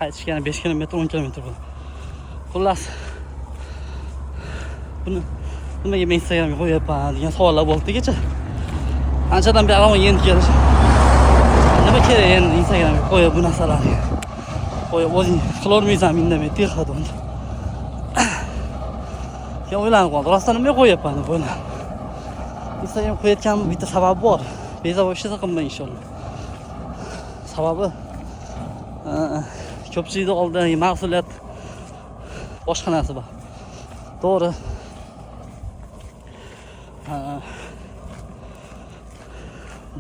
Qaytishgani 5 kilometr, 10 kilometr bo'ldi. Xullas, buni nimaga men Instagramga qo'yapman degan savollar bo'ldi kecha. Anchadan beri armon endi kelish. Nima kerak endi Instagramga qo'yib bu narsalarni? Qo'yib o'zing qilolmaysan, indamay tixadi unda. Keyin o'ylanib qoldim. Rostdan nimaga qo'yapman deb o'ylandim. Instagram qo'yayotganim bitta sababi bor. Besabab hech narsa qilmayman inshaalloh. Sababi ko'pchilikni oldidagi mas'uliyat boshqa narsa bor. To'g'ri.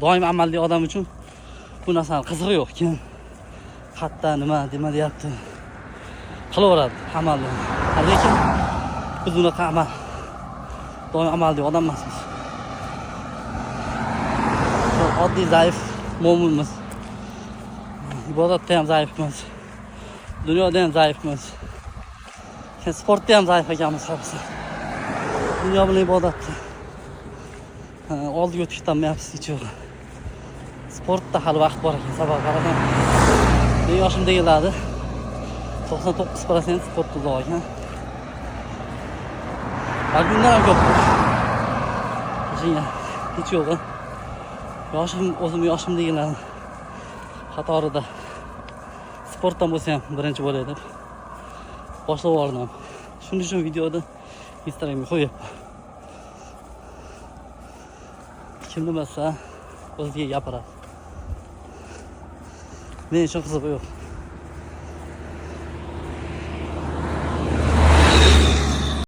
Doim amalli odam uchun bu narsani qizig'i yo'q. Kim qayerda nima deyapti, qilaveradi amalni. Lekin biz unaqa amal, doim amalli odam emasmiz. Oddiy zaif mo'minmiz. Ibodatda ham zaifmiz. Dunyoda ham zaifmiz. Keyin sportda ham zaif ekanmiz hozir. Dunyo bilan ibodatda oldiga o'tib ketolmayapmiz hech yo'q. Sportda hali vaqt bor ekan, sabab qarasam, men yoshimdagilarni 99% sportda uzoq ekan. Balki undan ham ko'p. O'shanga hech yo'g'i. Yoshim, o'zim yoshimdagilarni qatorida sportdan bo'lsa ham birinchi bo'lay deb boshlab yubordim. Shuning uchun videoda Instagramga qo'yapman. Kim bilmasa o'ziga gapiradi. Men uchun qizig'i yo'q.